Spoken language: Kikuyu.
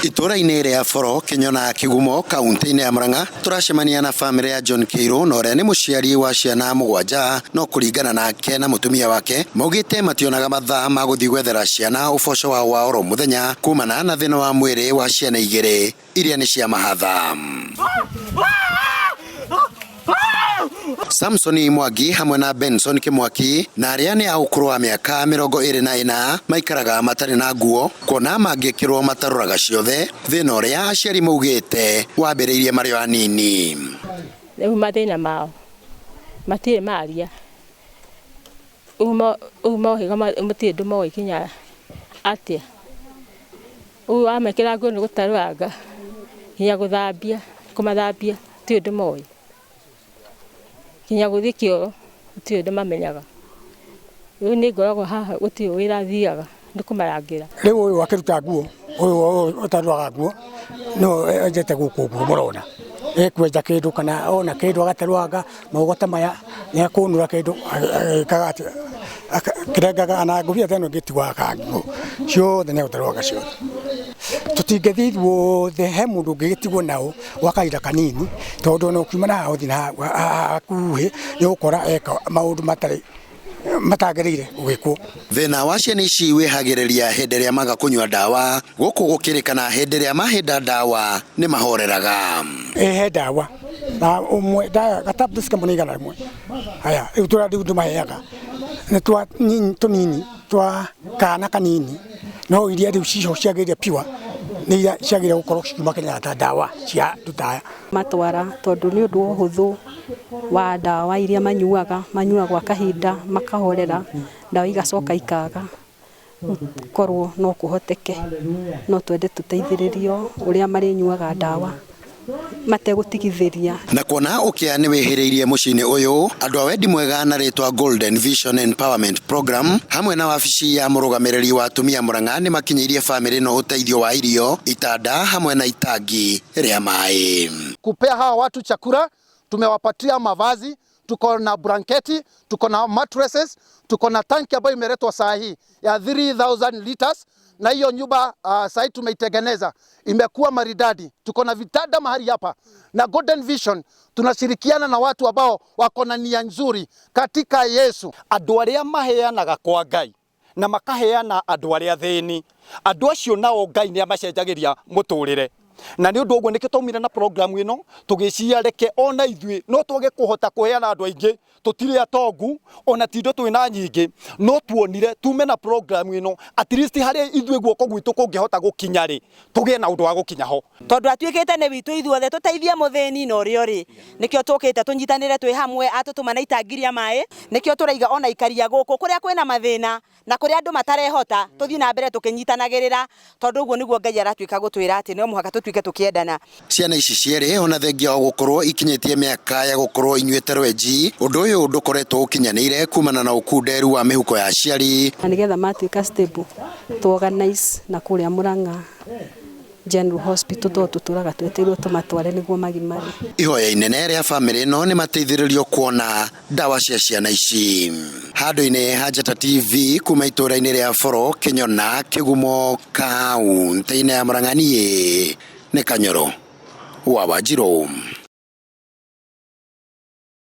Itũũra-inĩ rĩa Boro, Kĩnyona, Kĩgumo, kaunti-inĩ ya Murang'a, tũracemania na bamĩrĩ ya John Kĩirũ na ũrĩa nĩ mũciari wa ciana mũgwanja, no kũringana nake na mũtumia wake, maugĩte mationaga mathaa ma gũthiĩ gwethera ciana ũboco wao wa oro mũthenya kumana na thĩna wa mwĩrĩ wa ciana igĩrĩ iria nĩ cia mahatha. Samson Mwangi hamwe na Benson Kĩmwaki na arĩa nĩ a ũkũrũ wa mĩaka 24 maikaraga matarĩ na nguo kuona mangĩkĩrwo matarũraga ciothe, thĩna ũrĩa aciari maugĩte wambĩrĩirie marĩ o anini. Rĩu mathĩna mao matirĩ maria, rĩu mohĩga matirĩ ũndũ moĩ kinya atĩa. Rĩu wamekĩra nguo nĩ gũtarũranga nginya gũthambia, kũmathambia gũtirĩ ũndũ moĩ. Nginya gũthiĩ kĩoro gũtirĩ ũndũ mamenyaga. Rĩu niĩ ngoragwo haha gũtirĩ wĩra thiaga nĩ kũmarangĩra. Rĩu ũyũ akĩruta nguo, ũyũ ũtarũaga nguo nĩwe enjete gũkũ ũguo mũrona. Ekwenja kĩndũ kana ona kĩndũ agatarũanga maugo ta maya, nĩ ekũnũra kĩndũ agĩkaga atĩ akĩrengaga na ngũbia ta ĩno ĩngĩtigwo nguo ciothe nĩ egũtarũanga ciothe. Tũtingĩthiĩ ithuothe, he mũndũ ũngĩgĩtigwo nao gwa kahinda kanini, tondũ ona ũkiuma na haha ũthiĩ na haha hakuhĩ nĩ ũgũkora eka maũndũ matarĩ matagĩrĩire gwĩkwo. Thĩna wa ciana ici wĩhagĩrĩria hĩndĩ ĩrĩa maga kũnyua ndawa, gũkũ gũkĩrĩkana hĩndĩ ĩrĩa mahĩnda ndawa nĩ mahoreraga. Ĩ he ndawa na ũmwe ndawa ga tablets kamwe nĩ 100. Haya rĩu tũrĩa rĩu ndĩmaheaga nĩ twa tũnini twa kana kanini no iria rĩu ciho ciagĩrĩire pure nĩ iria ciagĩrĩire gũkorwo cikiuma Kenyatta ndawa cia andũ ta aya. Matwara tondũ nĩ ũndũ wa ũhũthũ wa ndawa iria manyuaga, manyuaga gwa kahinda makahorera, ndawa igacoka ikaga. Korwo no kũhoteke no twende tũteithĩrĩrio ũrĩa marĩnyuaga ndawa mategũtigithĩria. Na kuona ũkĩa nĩ wĩhĩrĩirie mũciĩ-inĩ ũyũ, andũ a wendi mwega na rĩtwa Golden Vision Empowerment Program hamwe na wabici ya mũrũgamĩrĩri wa atumia Murang'a nĩ makinyĩirie bamĩrĩ ĩno ũteithio wa irio, itanda hamwe na itangi rĩa maĩ. Kupea hawa watu chakula, tumewapatia mavazi, tuko na blanketi, tuko na mattresses, tuko na tanki ambayo imeletwa saa hii ya 3000 liters na hiyo nyumba saa hii tumeitengeneza imekuwa maridadi. Tuko na vitanda mahali hapa na Golden Vision tunashirikiana na watu ambao wako na nia nzuri katika Yesu. Andũ arĩa maheanaga kwa Ngai na makaheana andũ arĩa athĩni, andũ acio nao Ngai nĩ amacenjagĩria mũtũrĩre. Na nĩ ũndũ ũguo nĩkĩo twaumire na program ĩno tũgĩciria reke ona ithuĩ no twage kũhota kũheana andũ aingĩ, tũtirĩ atongu ona ti indo twĩna nyingĩ, no tuonire tume na program ĩno at least harĩa ithuĩ guoko gwitũ kũngĩhota gũkinya rĩ, tũgĩe na ũndũ wa gũkinya ho. Tondũ atuĩkĩte nĩ witũ ithuothe tũteithie mũthĩni na ũrĩa ũrĩ, nĩkĩo tũkĩte tũnyitanĩre twĩ hamwe, atũtũma na itangi rĩa maĩ, nĩkĩo tũraiga ona ikaria gũkũ kũrĩa kwĩna mathĩna na kũrĩa andũ matarehota, tũthiĩ na mbere tũkĩnyitanagĩrĩra, tondũ ũguo nĩguo Ngai aratuĩka gũtwĩra atĩ no mũhaka tũtuĩke tũkĩendana. Ciana ici cierĩ ona thengia wa gũkorwo ikinyĩtie mĩaka ya gũkorwo inyuĩte rwenji, ũndũ ũyũ ndũkoretwo ũkinyanĩire kumana na ũkunderu wa mĩhuko ya aciari. Na nĩgetha matuĩka stable tũ organize na kũrĩa Murang'a General Hospital tondũ tũtũraga twetereirwo tũmatware nĩguo magimare. Ihoya inene rĩa bamĩrĩ ĩno nĩ mateithĩrĩrio kuona ndawa cia ciana ici. Handũ-inĩ ha Njata TV kuma itũũra-inĩ rĩa Boro, Kĩnyona, Kĩgumo, kaũntĩ-inĩ ya Murang'a, niĩ nĩ Kanyoro wa Wanjirũ.